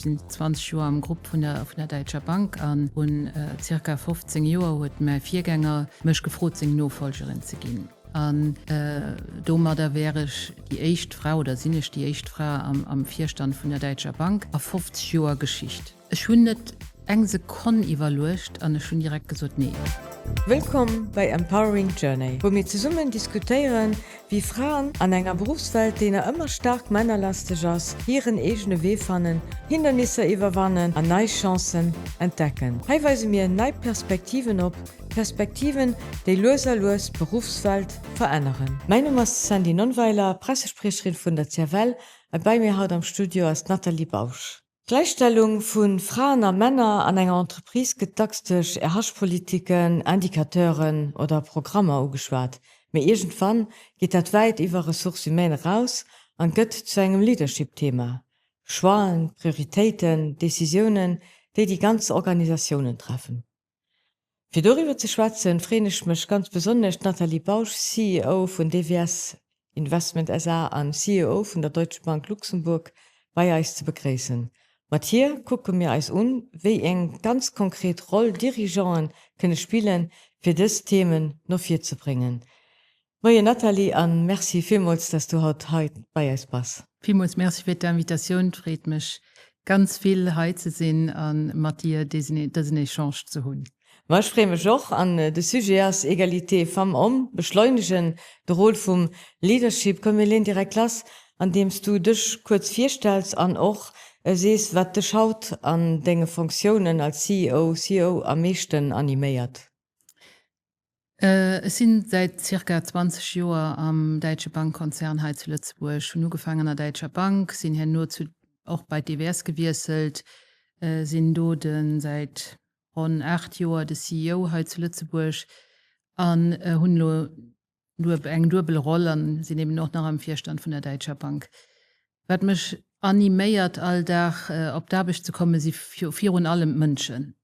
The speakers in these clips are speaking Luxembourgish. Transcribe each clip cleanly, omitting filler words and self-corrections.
sinn 20 Joer am Grupp vun der vun der Däitscher Bank an vrun zirka 15 Joer huet mäi Virgänger mech gefrot seng Nofolgerin ze ginn. An domadder wär ech déi éischt Fra oder sinn ech déi éischt Fra am Virstand vun der Däitscher Bank a 50 Joer Geschicht. Ech hunn net eng Sekonn iwwerluecht an ech hunn direkt gesot, Nee. Wëllkomm bei Empowering Journey, wou mir zesummen diskutéieren, wéi Fraen an enger Beruffswelt, déi nach ëmmer staark männerlasteg ass, hiren eegene Wee fannen, Hindernisser iwwerwannen an nei Chancen entdecken. Hei weise mir nei Perspektiven op, Perspektiven, déi lues a lues d'Beruffswelt veränneren. Mäin Numm ass Sandy Nonnweiler, Pressespriecherin vun der CFL a bei mir haut am Studio ass d'Nathalie Bausch. D'Gläichstellung vu Fraen a Männer an enger Entreprise gëtt dacks duerch RH-Politiken, Indicateuren oder Programmer ugeschwat. Mee iergendwann geet dat wäit iwwer Ressources humaines eraus an gëtt zu engem Leadership-Thema. Choixen, Prioritéiten, Decisiounen, déi déi ganz Organisatiounen treffen. Fir doriwwer ze schwätzen, freeën ech mech ganz besonnesch, d'Nathalie Bausch, CEO vun DWS Investment SA an CEO vun der Deutsche Bank Luxembourg, bei eis ze begréissen. Mat hir kucke mir eis un, wéi eng ganz konkret Roll Dirigeanten kënne spillen, fir dës Themen no vir ze bréngen. Moien Nathalie an Merci villmools dass du haut hei bei eis bass. Villmools Merci fir d'Invitatioun, et freet mech ganz vill hei ze sinn an mat dir dësen Echange ze hunn. Ma ech freeë mech och an de Sujet ass Egalité femmes-hommes, beschleunegen de Rôle vum Leadership. Komm mir leen direkt lass andeems du dech kuerz virstells an och sees wat dech haut an denge Fonctiounen als CEO, CEO am meeschten animéiert. Ech sinn säit zirka 20 Joer am däitsche Bankkonzern hei zu Lëtzebuerg, hunn ugefaangen an der Däitscher Bank, sinn herno zu och bei d'EWS gewiesselt, sinn do de säit ronn 8 Joer de CEO hei zu Lëtzebuerg an hunn elo eng duebel Roll an sinn eben och nach am Virstand vun der Däitscher Bank. Wat mech animéiert all Dag op d'Aarbecht ze kommen, si virun allem d'Mënschen.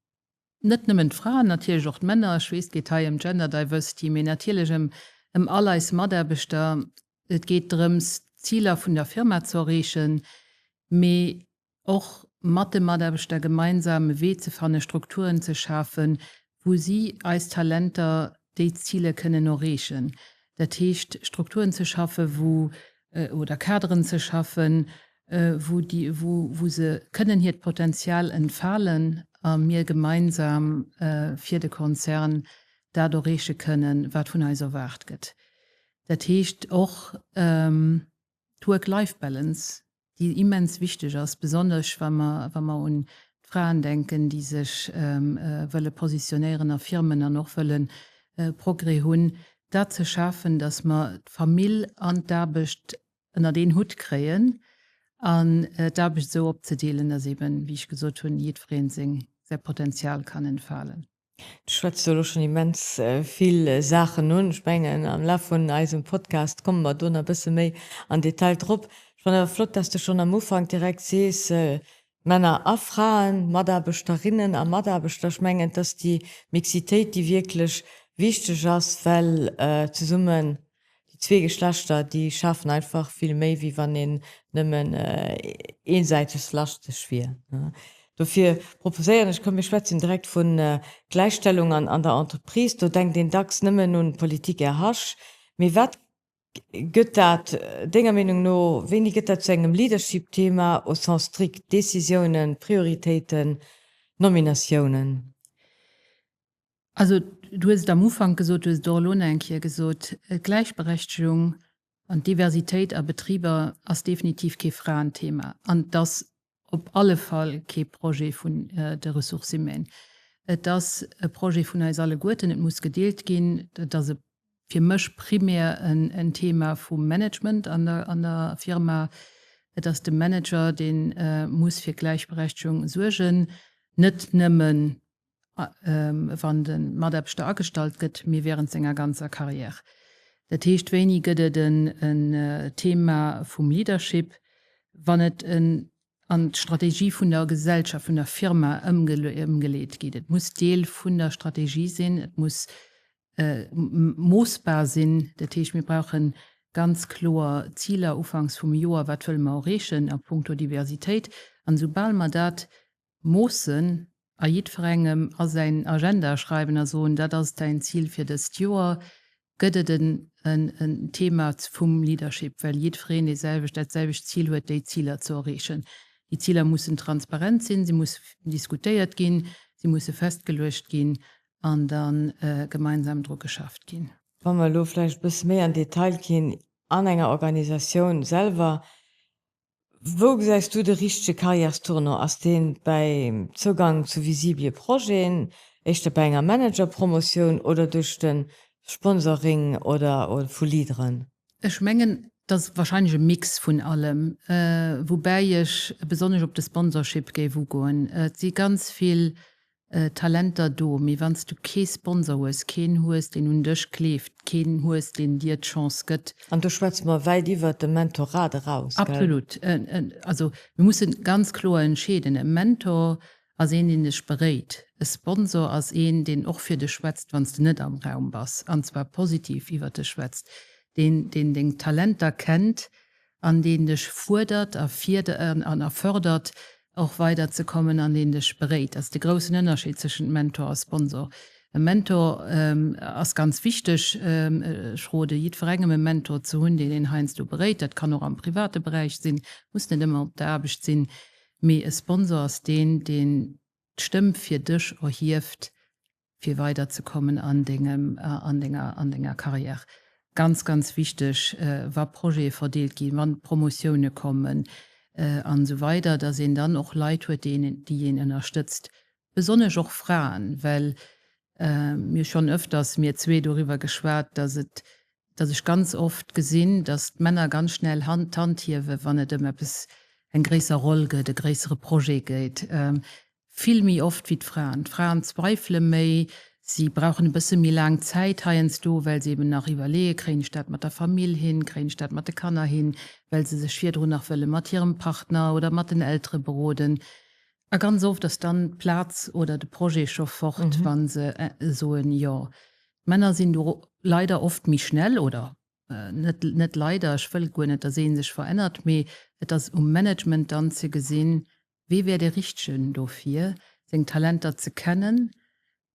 Net nëmmen d'Fraen, natierlech och d'Männer, ech weess, et geet hei ëm Gender Diversity, mee natierlech ëm ëm all eis Mataarbechter. Et geet drëms, d'Ziler vun der Firma ze erreechen, mee och mat de Mataarbechter gemeinsam e Wee ze fannen, Strukturen ze schafen, wou si eis Talenter déi Zile kënnen erreechen. Dat heescht, Strukturen ze schaffen, wou oder Kaderen ze schaffen, wou déi, wou, wou se kënnen hiert Potenzial entfalen a mir gemeinsam fir de Konzern dat erreeche kënnen, wat vun eis erwaart gëtt. Dat heescht och d'Work-Life-Balance, déi immens wichteg ass, besonnesch wa mer, wa mer un d'Fraen denken, déi sech wëlle positionéieren a Firmen an och wëlle Progrès hunn, dat ze schafen, datt mer d'Famill an d'Aarbecht ënnert een Hutt kréien an d'Aarbecht esou opzedeelen, datt eeben, wéi ech gesot hunn, jiddweree seng, säi Potenzial kann entfalen. Du schwätz do elo schonn immens vill Saachen un. Ech mengen, am Laf vun eisem Podcast komme mer do nach e bësse méi an Detail drop. Ech fannen awer flott, dass de schonn am Ufank direkt sees, Männer a Fraen, Mataarbechterinnen a Mataarbechter. Ech mengen, et ass déi Mixitéit, déi wierklech wichteg ass, well zesummen déi zwee Geschlechter, déi schafen einfach vill méi, wéi wann een nëmmen eensäiteg lasteg wier. Dofir proposéieren ech, komm mir schwätzen direkt vu Gläichstellung an der Entreprise. Do denkt een dacks nëmmen un d'Politik RH. Mee wat Gëtt dat denger Meenung no, wéini gëtt dat zu engem Leadership-Thema au sens strict, Decisiounen, Prioritéiten, Nominatiounen? Also, du hues et am Ufank gesot, du hues et och elo nach eng Kéier gesot, D'Gläichberechtegung an d'Diversitéit a Betriber ass definitiv kee Fraenthema. An et ass op alle Fall kee Projet vun de Ressources humaines. Et ass e Projet vun eis alleguerten. Et muss gedeelt ginn. Et ass e fir mech primär en Thema vum Management an der an der Firma. Et ass de Manager, dee muss fir Gläichberechtegung suergen, net nëmmen wann de Mataarbechter agestallt gëtt, mee während senger ganzer Carrière. Dat heescht, wéini gëtt et en Thema vum Leadership, wann et an d'Strategie vun der Gesellschaft, vun der Firma ëmgeleet geet. Et muss Deel vun der Strategie sinn, et muss moossbar sinn. Dat heescht, mir brauche ganz kloer Ziler ufanks vum Joer, wat wëlle mer erreechen a puncto Diversitéit. An esoubal mer dat moossen a jiddwerengem a säin Agenda schreiwen a soen, dat ass däin Zil fir dëst Joer, gëtt et en Thema vum Leadership, well jiddwereen deeselwecht, dat selwecht Zil huet, déi Ziler ze erreechen. Déi Ziler mussen transparent sinn, si musse diskutéiert ginn, si musse festgeluecht ginn an da gemeinsam dru geschafft ginn. Wa mer elo vläicht e bësse méi an Detail ginn, an enger Organisatioun selwer, Wou gesäis du de richtege Karriärstournant? Ass dee bäim Zougang zu visibele Projeten, éischter bei enger Managerpromotioun oder duerch de Sponsoring oder vu Leaderen? Ech mengen, et ass warscheinlech e Mix vun allem, woubäi ech besonnesch op de Sponsorship géif ugoen. Et si ganz vill Talenter do, mee wann s du kee Sponsor hues, keen hues, deen un dech gleeft, keen hues, deen dir d'Chance gëtt. An do schwätze mer wäit iwwert de Mentorat eraus, gell? Absolut. Also mir musse ganz kloer entscheeden, E Mentor ass een, deen dech beréit. E Sponsor ass een, deen och fir dech schwätzt, wann s de net am Raum bass, an zwar positiv iwwert dech schwätzt, deen, deen deng Talenter kennt an deen dech fuerdert a an a fördert och weider ze kommen an deen dech beréit. Dat ass de groussen Ënnerscheed zwëschent Mentor a Sponsor. E Mentor ass ganz wichteg. Ech rode jiddwerengem e Mentor ze hunn, deen een heiansdo beréit. Dat kann och am private Beräich sinn, muss net ëmmer op der Aarbecht sinn. Mee e Sponsor ass deen, deen d'Stëmm fir dech erhieft, fir weider ze kommen an dengem, an denger, an denger Carrière. Ganz, ganz wichteg, wa Projete verdeelt ginn, wann Promotioune kommen an esou weider, dass een dann och Leit huet, déi een, déi een ënnerstëtzt. Besonnesch och Fraen, well mir hu schonn öfters, mir zwee, doriwwer geschwat, dass et, dass ech ganz oft gesinn, dass d'Männer ganz schnell Hand, d'Hand hiewen, wann et ëm eppes, eng gréisser Roll gëtt, e gréissere Projet gétt. Vill méi oft wéi d'Fraen. D'Fraen zweifele méi, si brauchen e bësse méi laang Zäit heiansdo, well se eben nach iwwerleeën, kréien ech dat mat der Famill hin, kréien ech dat mat de Kanner hin, well se sech virdrun nach wëlle mat hirem Partner oder mat den Eltere beroden. A ganz oft ass dann d'Plaz oder de Projet scho fort, wa se soen Jo. D'Männer sinn do leider oft méi schnell oder net, net leider, ech wëll guer net, datt ee sech verännert, mee et ass um Management dann ze gesinn, Wee wär dee Richtegen dofir, seng Talenter ze kennen,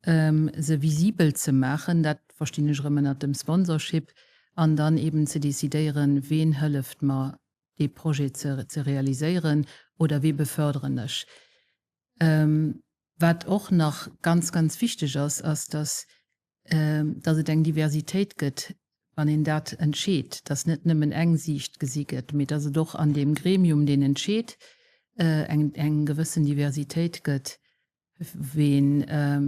se visibel ze maachen, dat verstinn ech erëm ënnert dem Sponsorship, an dann eben ze decidéieren, ween hëlleft mer, dee Projet ze realiséieren oder wee beförderen ech. Wat och nach ganz, ganz wichteg ass, ass, dass dass et eng Diversitéit gëtt, wann een dat entscheet, dass net nëmmen eng Siicht gesi gëtt, mee dass et och an deem Gremium, deen entscheet, eng eng gewëssen Diversitéit gëtt, ween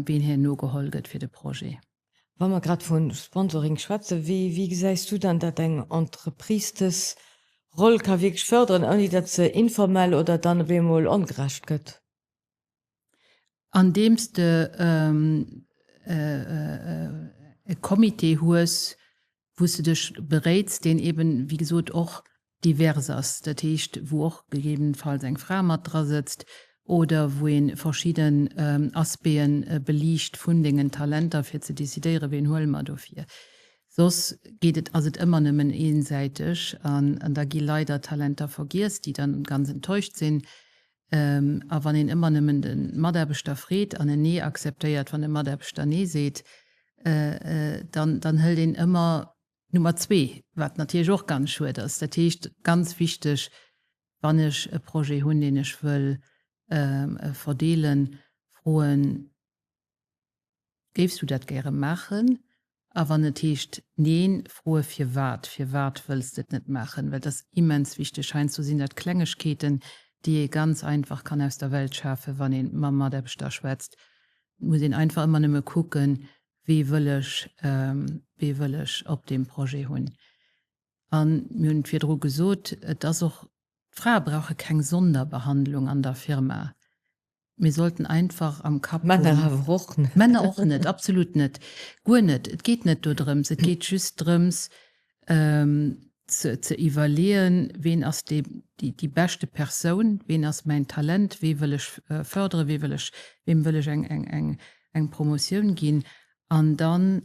ween herno geholl gëtt fir de Projet. Wa mer grad vu Sponsoring schwätzen, wéi wéi gesäis du dann, datt eng Entreprise dës Roll ka wierklech fërderen, ouni datt se informell oder dann op eemol ongerecht gëtt? Andeems de e Comité hues, wou s de dech beréits, deen eben, wéi gesot, och divers ass, dat heescht, wou och gegebenenfalls eng Fra mat dra sëtzt oder wou ee verschidden Aspecten beliicht vun dengen Talenter, fir ze decidéieren, ween huele mer dofir. Soss geet et, ass et ëmmer nëmmen eensäiteg an da gi leider Talenter vergiess, déi dann ganz enttäuscht sinn. A wann een ëmmer nëmmen de Mataarbechter freet an en Nee akzeptéiert, wann de Mataarbechter Nee seet, dann, dann hëlt een ëmmer Nummer zwee, wat natierlech och ganz schued ass. Dat heescht, ganz wichteg, wann ech e Projet hunn, deen ech wëll verdeelen, froen, Géifs du dat gäre maachen? A wann et heescht Neen, froe firwat. Firwat wëlls de et net maachen? Well et ass immens wichteg. Heiansdo sinn dat Klengegkeeten, déi ee ganz einfach kann aus der Welt schafen, wann ee mam Mataarbechter schwätzt. Et muss een einfach ëmmer nëmme kucken, Wee wëll ech, wee wëll ech op deem Projet hunn? A mir hunn et virdru gesot, et ass och, d'Frae brauche keng Sonderbehandlung an der Firma. Mir sollten einfach am Kapp hunn. Männer awer och net. Männer och net, absolut net, guer net. Et geet net dodrëms. Et geet just drëms, ze iwwerleeën, ween ass déi, déi beschte Persoun, ween ass mäin Talent, wee wëll ech fërderen, wee wëll ech, weem wëll ech eng, eng, eng, eng Promotioun ginn. An dann.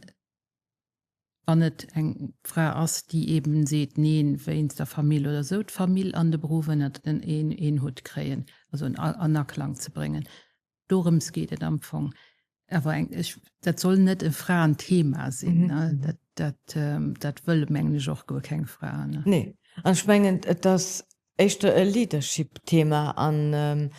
Wann et eng Fra ass, déi eeben seet Neen wéinst der Famill oder esou, d'Famill an de Beruff ënnert een Hutt kréien, also an Aklang ze bréngen. Dorëms geet et am Fong. Awer eng, ech, dat soll net e Fraenthema sinn, ne? Dat, dat, dat wëll, mengen ech, och guer keng Fra, ne? Nee. An ech mengen, et ass éischter e Leadership-Thema an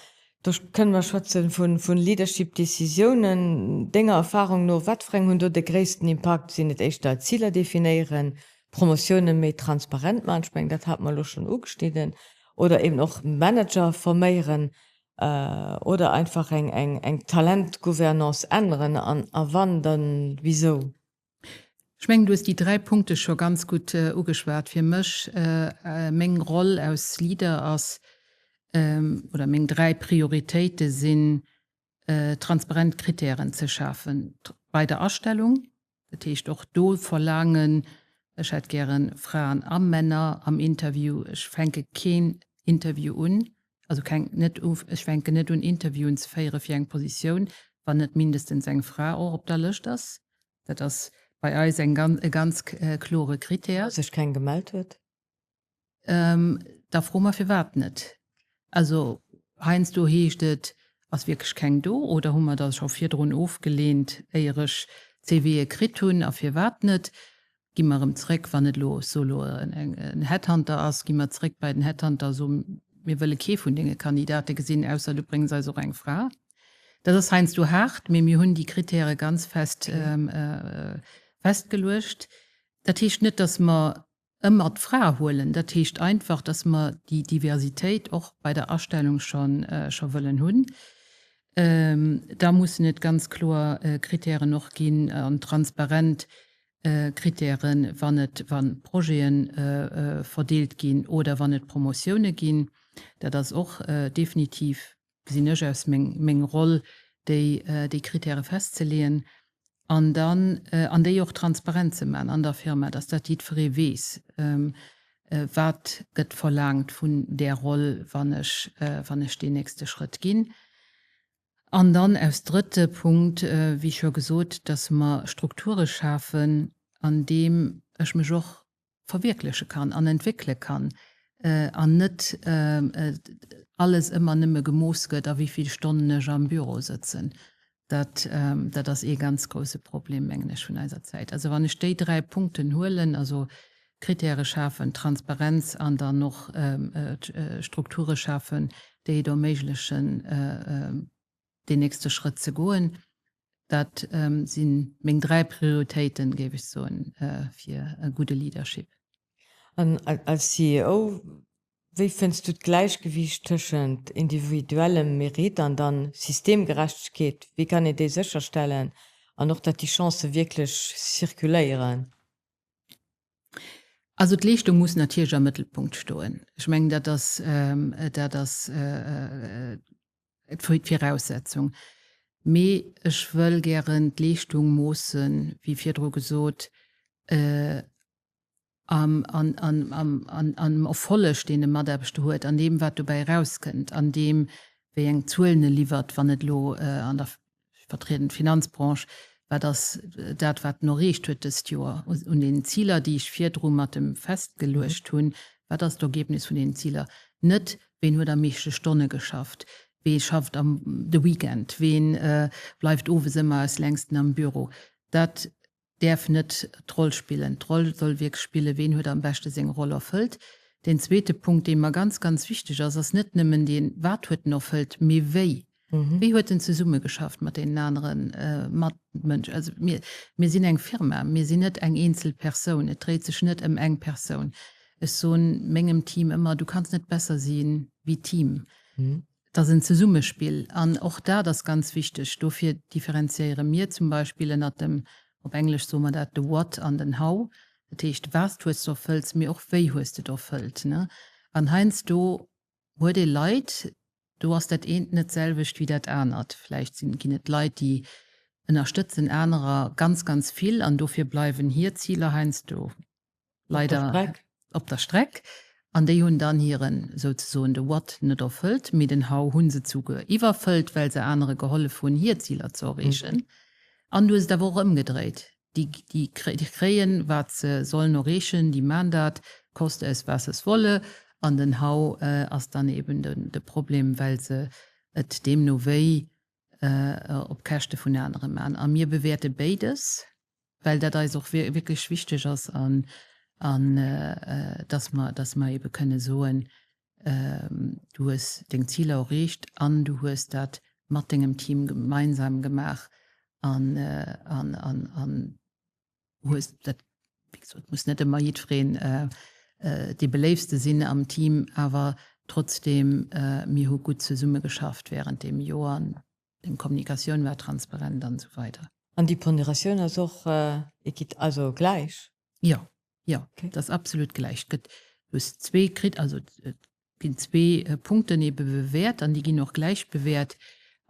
do kënne mer schwätze vu Leadership-Decisiounen. Denger Erfahrung no, wat fir eng hunn do de gréissten Impakt? Sinn et éischter Ziler definéieren, Promotioune méi transparent maachen, ech mengen dat hate mer elo schonn ugeschnidden, oder eben och Manager forméieren oder einfach eng Talentgouvernance änneren an a wann, dann wisou? Ech mengen, du hues déi 3 Punkte scho ganz gutt ugeschwat. Fir mech, meng Roll aus Leader ass, oder meng 3 Prioritéite sinn, transparent Kritären ze schafen bei der Astellung, dat heescht och do verlaangen, ech hätt gäre Fraen a Männer am Interview, ech fänke keen Interview un, also keng net u, ech fänken net un Interviewen ze féiere fir eng Positioun, wann net mindestens eng Fra och op der Lëscht ass. Dat ass bei eis eng ganz, e ganz klore Krittär. Wa sech keng gemellt huet? Da froe mer firwat net. Also heiansdo heescht et, ass wierklech keng do oder hu mer der scho virdrun ofgeleent, éier ech d'CVe kritt hunn a firwat net? Gi mer erëm zréck, wann et elo, ech soe elo en Headhunter ass, gi mer zréck bei den Headhunter a soen, mir wëlle kee vun denge Kandidate gesinn, ausser du bréngs eis och eng Fra. Dat ass heiansdo haart, mee mir hunn déi Kritäre ganz fest festgeluecht. Dat heescht net, datt mer ëmmer d'Fra huelen. Dat heescht einfach, datt mer déi Diversitéit och bei der Astellung scho wëllen hunn. Da mussen et ganz kloer Kritären och ginn an transparent Kritären, wann et, wa Projete verdeelt ginn oder wann et Promotioune ginn. Dat ass och definitiv, gesinn ech aus, meng Roll, déi, déi Kritäre festzeleeën an dann, an déi och transparent ze maachen an der Firma, dass dat jiddweree weess, wat gëtt verlaangt vun där Roll, wann ech, wann ech deen nächste Schrëtt ginn. An dann aus drëtte Punkt, wéi scho gesot, dass mer Strukture schafen, an deem ech mech och verwierkleche kann an entwéckele kann an net alles ëmmer nëmme gemooss gëtt, a wéi vill Stonnen ech am Büro sëtzen. Dat, dat ass ee ganz grouse Problem, mengen ech, vun eiser Zäit. Also wann ech déi dräi Punkten huelen, also Kritäre schafen, Transparenz an dann och Strukture schafen, déi et erméiglechen, deen nächste Schrëtt ze goen. Dat si meng 3 Prioritéiten, géif ech soen, fir e gudde Leadership. An als CEO, wéi fënns du d'Gläichgewiicht tëschent individuellem Mérite an dann Systemgerechtegkeet? Wéi kann een déi sécherstellen an och, datt déi Chancë wierklech zirkuléieren? Also d'Leeschtung muss natierlech am Mëttelpunkt stoen. Ech mengen, dat ass, dat ass d'Viraussetzung. Mee ech wëll gären d'Leeschtung moossen, wéi virdru gesot, am Erfolleg, deen e Mataarbechter huet, an deem, wat dobäi erauskënnt, an deem, wéi eng Zuelen e liwwert, wann et elo an der Ech vertrieden d'Finanzbranche. Wat ass dat, wat en erreecht huet dëst Joer un den Ziler, déi ech virdru mat em festgeluecht hunn? Wat ass d'Ergebnis vun deenen Ziler? Net, ween huet am meeschte Stonne geschafft, wee schafft am de Weekend, ween bleift owes ëmmer aus längsten am Büro. Dat däerf net d'Roll spillen. D'Roll soll wierklech spillen, ween huet am beschte seng Roll erfëllt. Deen zweete Punkt, dee mer ganz, ganz wichteg ass, ass net nëmmen deen, wat huet en erfëllt, mee wéi. Wéi huet en zesummegeschafft mat deenen anere Matmënschen? Also mir, mir sinn eng Firma, mir sinn net eng eenzel Persoun. Et dréit sech net ëm eng Persoun. Ech soen mengem Team ëmmer, du kanns net besser si wéi Team. Et ass en Zesummespill an och dat ass ganz wichteg. Dofir differenziéiere mir zum Beispill ënnert dem, op Englesch soe mer dat, de what an den how. Dat heescht, wat hues de erfëllt, mee och wéi hues de et erfëllt. An heiansdo huet ee Leit, do ass dat eent net d'selwecht wéi dat anert. Vläicht sinn, ginn et Leit, déi ënnerstëtzen anerer ganz, ganz vill an dofir bleiwen hir Ziler heiansdo leider op der Streck an déi hunn dann hiren, souzesoen, de What net erfëllt, mee den How hu se zuguer iwwerfëllt, well se anere gehollef hunn, hir Ziler ze erreechen. An du hues et awer och ëmgedréit. Déi, déi kréien, wat se sollen erreechen, déi maan dat, koste es, was es wolle. An den How ass dann eben de Problem, well se et deemno wéi op Käschte vun anere maan. A mir bewäerte béides, well dat eis och wierklech wichteg ass an dass mer, dass mer ebe kënne soen, Du hues deng Ziler erreecht an du hues dat mat dengem Team gemeinsam gemaach an an hues dat, wéi gesot, muss net ëmmer jiddwereen dee Beléiftste sinn am Team, awer trotzdeem, mir hu gutt zesummegeschafft wärend deem Joer an deng Kommunikatioun war transparent an esou weider. An déi Ponderatioun ass och équit-, also gläich? Jo, Jo, dat ass absolut gläich. Et gëtt just zwee Krit-, also et ginn zwee Punkten ebe bewäert an déi ginn och gläich bewäert.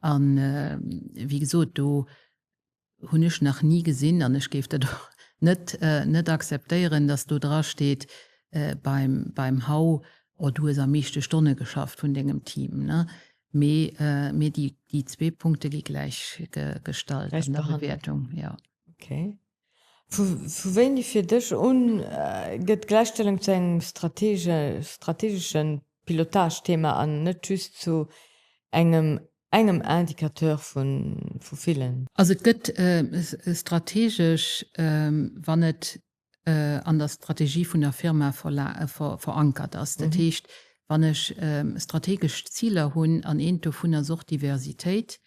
A wéi gesot, do hunn ech nach ni gesinn, an ech géif dat och net, net akzeptéieren, datt do drasteet beim, beim Hau, oh du hues am meeschte Stonne geschafft vun dengem Team, ne? Mee, mee déi, déi zwee Punkte gi gläich gestallt an der Bewäertung, jo. Okay. Vu wéini fir dech un gëtt d'Gläichstellung zu engem strategesche Pilotage-Thema an net just zu engem engem Indicateur vu villen? Also et gëtt strategesch, wann et an der Strategie vun der Firma verankert ass. Dat heescht, wann ech strategesch Ziler hunn an eent dovun ass och Diversitéit,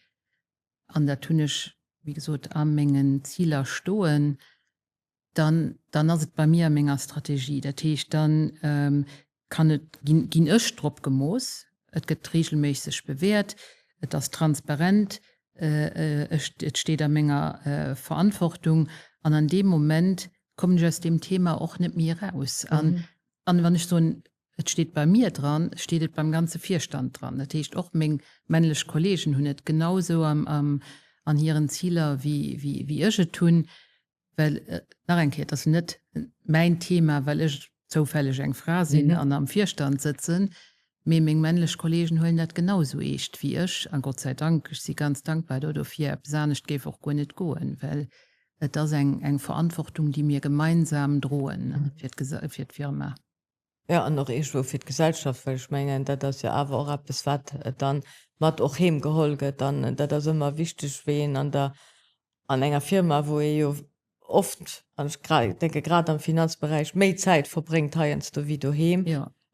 an dat hunn ech, wéi gesot, a mengen Ziler stoen, dann, dann ass et bei mir a menger Strategie. Dat heescht, dann kann et, ginn, ginn ech drop gemooss, et gëtt regelméisseg bewäert, et ass transparent, ech, et steet a menger Verantwortung an an deem Moment kommen ech aus deem Thema och net méi eraus. An, an wann ech soen, Et steet bei mir dran, steet et beim ganze Virstand dran. Dat heescht, och meng männlech Kollegen hunn et genau esou an hiren Ziler, wéi ech et hunn. Well, nach eng Kéier, et ass net mäin Thema, well ech zoufälleg eng Fra sinn an am Virstand sëtzen, mee meng männlech Kollegen huelen dat genau esou eescht wéi ech. A Gott sei Dank, ech si ganz dankbar do dofir. Eppes anescht géif och guer net goen, well et ass eng Verantwortung, déi mir gemeinsam droen fir d'Firma. Jo, an och iergendwou fir d'Gesellschaft, well ech mengen, dat ass jo awer och eppes, wat dann mat och heem geholl gëtt. An dat ass ëmmer wichteg, wéi een an der, an enger Firma, wou ee jo oft, an ech denke grad am Finanzberäich, méi Zäit verbréngt heiansdo wéi doheem,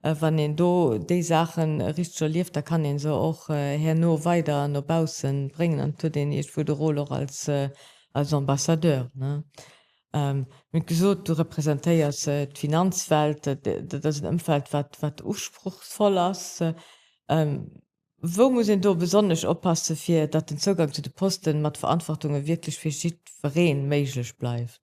wann een do déi Saache richteg erlieft, da kann ee se och herno weider no bausse bréngen an et huet een iergendwou de Rôle och als, als Ambassadeur, ne. Mir hunn gesot, du representéiers d'Finanzwelt, dat ass en Ëmfeld, wat wat usprochsvoll ass. Wou muss een do besonnesch oppasse fir datt den Zougang zu de Posten mat Verantwortunge wierklech fir jiddweree méiglech bleift?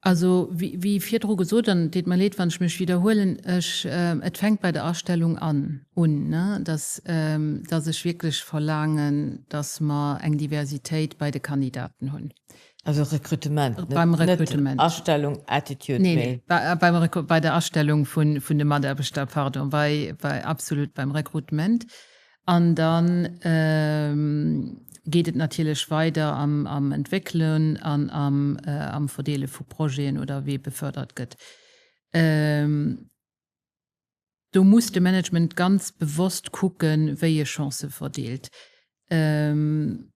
Also, wéi virdru gesot, an et deet mer leed, wann ech mech widderhuelen, ech, et fänkt bei der Astellung an, un, ne, dass, dass ech wierklech verlaangen, dass mer eng Diversitéit bei de Kandidaten hunn. Also Rekrutement, net, beim Rekrutement. Net Astellung, Attitude, nee, nee, bei, beim Rekru-, bei der Astellung vun, vun de Mataarbechter, pardon, bei, bei, absolut beim Rekrutement. An da geet et natierlech weider am Entwéckelen an am Verdeele vu Projeten oder wee befördert gëtt. Do muss de Management ganz bewosst kucken, wéi e Chancë verdeelt. Et,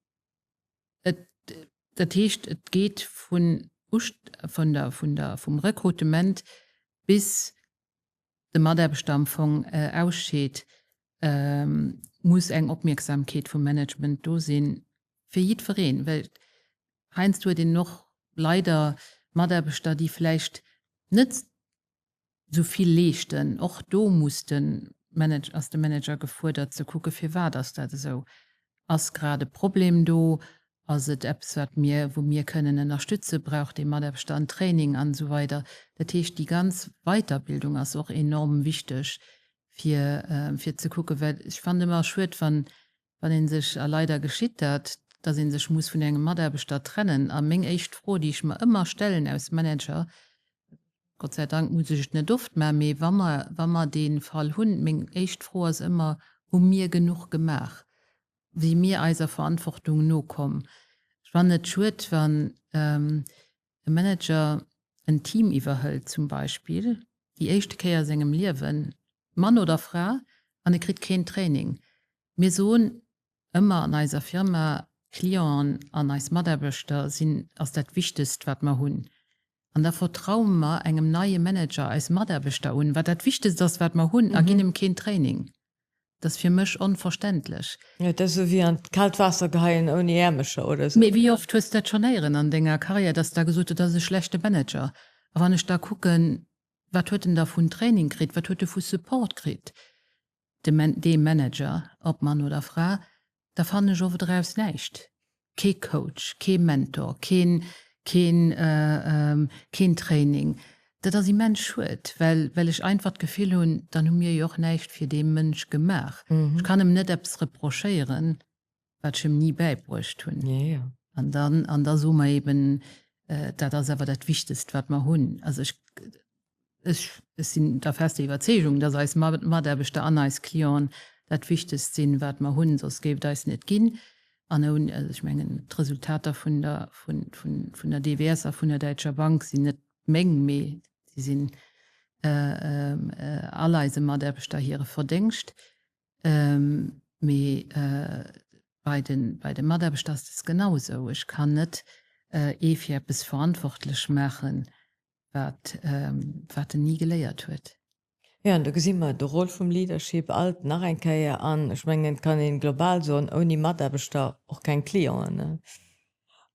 dat heescht, et geet vun, vun der, vun der, vum Rekrutement bis de Mataarbechter am Fong ausscheet, muss eng Opmierksamkeet vum Management do sinn, fir jiddwereen. Well heiansdo huet een och leider Mataarbechter, déi vläicht net esou vill leeschten. Och do muss de Manager, ass de Manager gefuerdert ze kucke firwat ass dat esou. Ass grad e Problem do? Ass et eppes, wat mir, wou mir kënnen ënnerstützen? Brauch dee Mataarbechter en Training an esou weider? Dat heescht, déi ganz Weiterbildung ass och enorm wichteg, fir, fir ze kucken, well ech fannen ëmmer schued, wann, wann ee sech, a leider geschitt dat, dass ee sech muss vun engem Mataarbechter trennen. A meng éischt Fro, déi ech mer ëmmer stellen aus Manager, Gott sei Dank muss ech et net oft maachen, mee wa mer, wa mer dee Fall hunn, meng éischt Fro ass ëmmer, Hu mir genuch gemaach? Si mir eiser Verantwortung nokomm? Ech fannen et schued, wann e Manager en Team iwwerhëlt zum Beispill, déi éischte Kéier a sengem Liewen, Mann oder Fra, an e kritt keen Training. Mir soen ëmmer an eiser Firma, d'Clienten an eis Mataarbechter sinn, ass dat Wichtegst wat mer hunn. An da vertraue mer engem neie Manager eis Mataarbechter un, wat dat Wichtegst ass wat mer hunn, a ginn em keen Training. Dat ass fir mech onverständlech. Jo, dat ass esou wéi an d'kaalt Waasser geheien ouni Äermecher oder esou. Mee wéi oft hues de dat schonn héieren an denger Karriär, dass da gesot huet, dat ass e schlechte Manager? A wann ech da kucken, wat huet en da vun Training kritt, wat huet e vu Support kritt, de dee Manager, ob Mann oder Fra, da fannen ech oft eraus näischt. Kee Coach, kee Mentor, keen, keen, keen Training. Dat ass immens schued, well, well ech einfach d'Gefill hunn, dann hu mir jo och näischt fir dee Mënsch gemaach. Ech kann em net eppes reprochéieren, wat ech em ni bäibruecht hunn. An dann, an da soe mer eben, dat ass awer dat Wichtegst, wat mer hunn. Also ech, Ech sinn der fester Iwwerzeegung, dass eis Mataarbechter an eis Clienten dat Wichtegst sinn, wat mer hunn, soss géif et eis net ginn. An ouni, also ech mengen, d'Resultater vun der, vun der DWS a vun der Däitscher Bank sinn net meng, mee si sinn all eise Mataarbechter hire Verdéngscht. Mee bei de, bei de Mataarbechter ass et genau esou. Ech kann net ee fir eppes verantwortlech maachen, wat wat en ni geléiert huet. Jo, an do gesi mer de Rôle vum Leadership alt nach eng Kéier. An ech mengen, et kann ee global soen, ouni Mataarbechter och keng Clienten.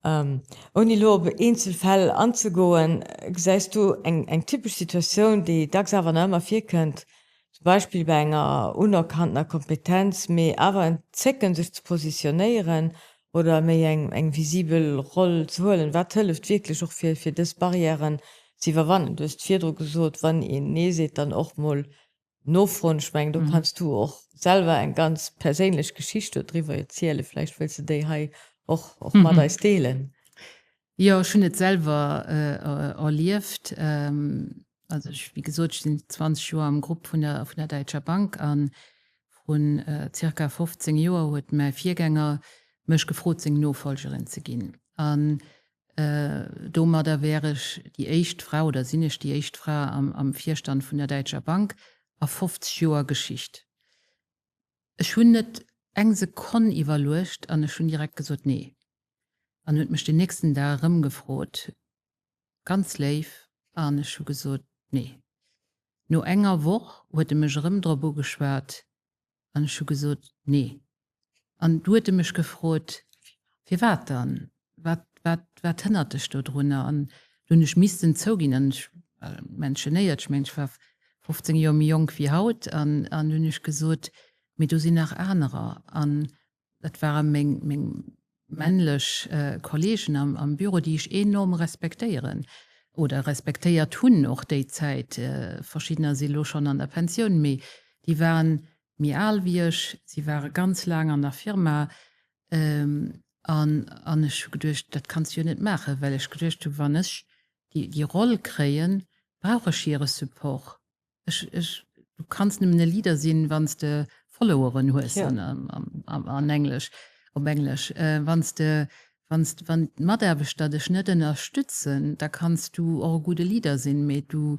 Ouni elo op eenzel Fäll anzegoen, gesäis du eng eng typesch Situatioun, déi dacks awer nach ëmmer virkënnt, zum Beispill bei enger unerkanntener Kompetenz, mee awer en Zécken sech ze positionéieren oder méi eng eng visibel Roll ze huelen? Wat hëlleft wierklech och fir fir dës Barrièren ze iwwerwannen? Du hues et virdru gesot, wann een Nee seet, dann och mol nofroen. Ech mengen, do kanns du och selwer eng ganz perséinlech Geschicht dodriwwer erzielen. Vläicht wëlls de déi hei och och mat eis deelen. Jo, ech hunn et selwer erlieft. Also ech, wéi gesot, ech sinn 20 Joer am Grupp vun der, vun der Däitscher Bank a vrun zirka 15 Joer huet mäi Virgänger mech gefrot, seng Nofolgerin ze ginn. An domadder wär ech déi éischt Fra oder sinn ech déi éischt Fra am, am Virstand vun der Däitscher Bank a 50 Joer Geschicht. Ech hunn net eng Sekonn iwwerluecht an ech hunn direkt gesot, Nee. An huet mech den nächsten Dag erëm gefrot, ganz léif, an ech hu gesot, Nee. No enger Woch huet e mech erëm drop ugeschwat an ech hu gesot, Nee. An du huet e mech gefrot, Firwat dann? Wat, wat, wat hënnert dech dodrunner? An du hunn ech missten zouginn, an ech war immens genéiert, ech mengen, ech war 15 Joer méi jonk wéi haut, an, an hunn ech gesot, Mee do sinn nach anerer. An Dat ware meng, meng männlech Kollegen am, am Büro, déi ech enorm respektéieren oder respektéiert hunn och déi Zäit. Verschiddener si lo schonn an der Pensioun, mee déi waren méi al wéi ech, si ware ganz laang an der Firma. An, an ech hu geduecht, dat kanns du jo net maachen, well ech geduecht hu, wann ech déi, déi Roll kréien, brauch ech hire Support. Ech, ech, du kanns nëmmen e Leader sinn, wann s de Followeren hues, an, an, an Englesch, op Englesch. Wann s de, wann s, wann d'Mataarbechter dech net ënnerstützen, da kanns du och e gudde Leader sinn, mee du,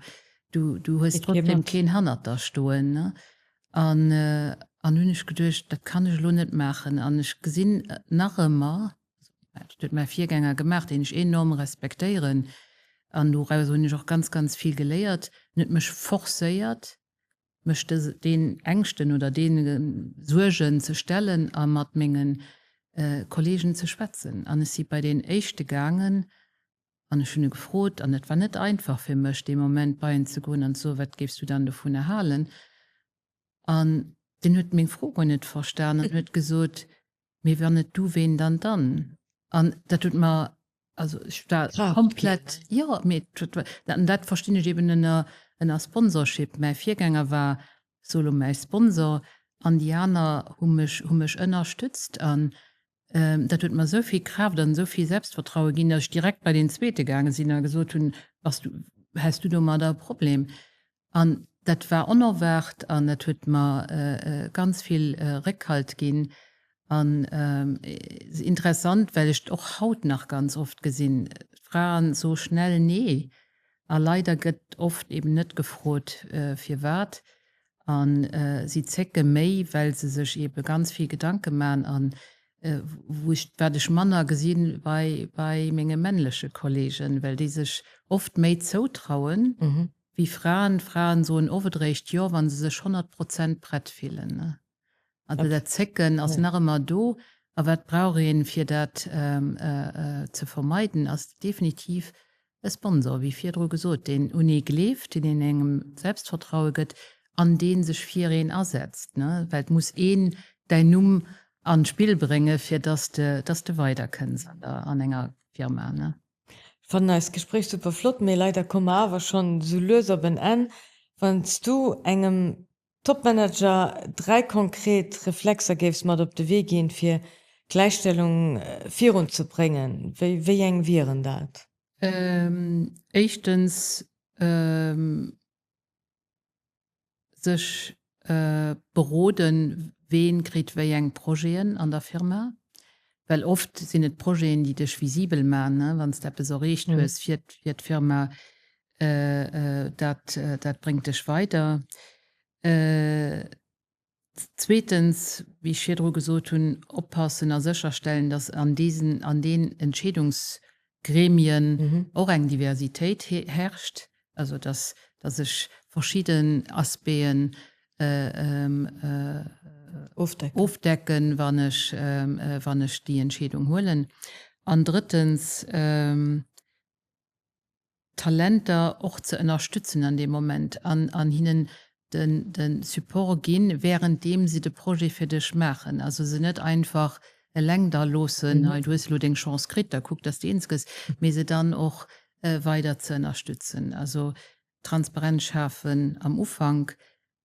du, du hues trotzdem keen hannert der stoen, ne? An, an hunn ech geduecht, dat kann ech elo net maachen. An ech gesinn nach ëmmer, Dat huet mäi Virgänger gemaach, deen ech enorm respektéieren. An doraus hunn ech och ganz, ganz vill geléiert. En huet mech forcéiert, mech deen Ängschten oder deene Suergen ze stellen a mat menge Kollegen ze schwätzen. An ech si bei deen éischte gaangen an ech hunn e gefrot, an et war net einfach fir mech dee Moment bei en ze goen an ze soen, Wat géifs du dann dovunner halen? An deen huet meng Fro guer net verstan an huet gesot, Mee wann net du, ween dann dann? An dat huet mer, also ech war komplett, jo, mee an dat verstinn ech eben ënner, ënner Sponsorship. Mäi Virgänger war solo mäi Sponsor an déi aner hu mech, hu mech ënnerstützt. An dat huet mer esou vill Kraaft an esou vill Selbstvertraue ginn, datt ech direkt bei deen zweete gaange sinn a gesot hunn, Bass du, häss du domadder e Problem? An dat war onerwaart an dat huet mer ganz vill Réckhalt ginn. An interessant, well ech et och haut nach ganz oft gesinn, d'Fraen soe schnell Nee a leider gëtt oft eben net gefrot firwat. A si zécke méi, well se sech ebe ganz vill Gedanke man an wou ech, wat ech manner gesi bei bei menge männleche Kollegen, well déi sech oft méi zoutrauen wéi Fraen. Fraen soen oft eréischt Jo, wa se sech 100 Prozent prett fillen. Also dat Zécken ass nach ëmmer do. A wat brauch een, fir dat ze vermeiden, ass definitiv e Sponsor, wéi virdru gesot, deen un ee gleeft, deen een engem Selbstvertraue gëtt an dee sech fir een asetzt. Well et muss een däin Numm an d'Spill brénge fir dass de, dass de weiderkënns an enger Firma. Ech fannen eist Gespréich super flott, mee leider komme mer awer schonn esou lues op en Enn. Wann s du engem Topmanager 3 konkret Reflexer géifs mat op de Wee ginn, fir d'Gläichstellung virun ze bréngen, wéi eng wieren dat? Éischtens sech beroden, ween kritt wéi eng Projeten an der Firma, well oft sinn et Projeten, déi dech visibel man, wann s de eppes erreecht hues fir d'Firma, Dat, dat bréngt dech weider. Zweetens, wéi ech virdru gesot hunn, oppassen a sécherstellen, dass an diesen, an den Entscheedungsgremien och eng Diversitéit herrscht, also dass, dass ech verschidden Aspecten ofdecken, wann ech, wann ech déi Entscheedung huelen. An drëttens, Talenter och ze ënnerstützen an deem Moment an an hinnen den de Support ginn, währenddeem si de Projet fir dech maachen. Also se net einfach eleng da loossen, hei du hues elo deng Chance kritt, da kuck dass de eens gëss, mee se dann och weider ze ënnerstützen. Also Transparenz schafen am Ufank,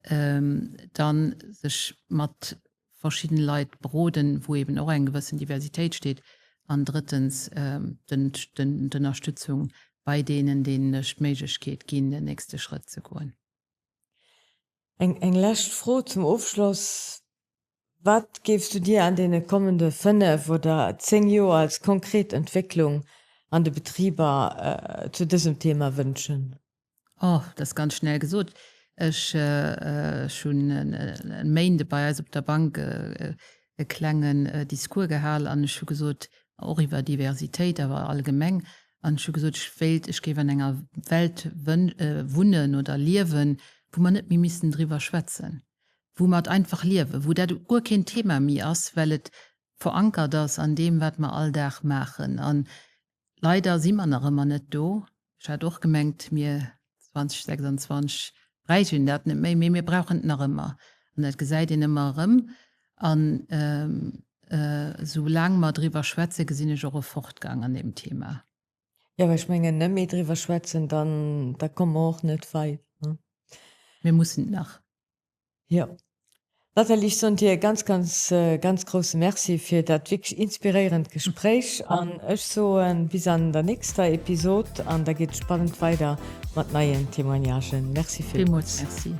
dann sech mat verschidden Leit beroden, wou eben och eng gewëssen Diversitéit steet, an drëttens d'Ënnerstützung bei deenen, deenen ech d'Méiglechkeet ginn, den nächste Schrëtt ze goen. Eng lescht Fro zum Ofschloss, Wat géifs du dir an deene kommende 5 oder 10 Joer als konkret Entwécklung an de Betriber zu dësem Thema wënschen? Oh, dat ass ganz schnell gesot. Ech hunn e Méinde bei eis op der Bank e klengen Discours gehal an ech hu gesot, och iwwer Diversitéit, awer allgemeng, an ech hu gesot, ech wéilt, ech géif an enger Welt wunnen oder liewen, wou mer net méi missten driwwer schwätzen, wou mer et einfach liewen, wou dat guer keen Thema méi ass, well et verankert ass an deem, wat mer all Dag maachen. An Leider si mer nach ëmmer net do. Ech hat och gemengt, mir 2026 bräichen dat net méi, mee mir brauchen et nach ëmmer. An dat gesäit een ëmmer erëm. An esou laang mer driwwer schwätzen, gesinn ech och e Fortgang an deem Thema. Jo, mä ech mengen, net méi driwwer schwätzen, dann da komme mer och net weit, ne? Mir mussen et nach. Jo. Nathalie, ech soen dir e ganz, ganz, ganz grousse Merci fir dat wierklech inspiréierend Gespréich an ech soen bis an der nächster Episod an da geet et spannend weider mat neien Témoignagen. Merci villmools. Villmools Merci.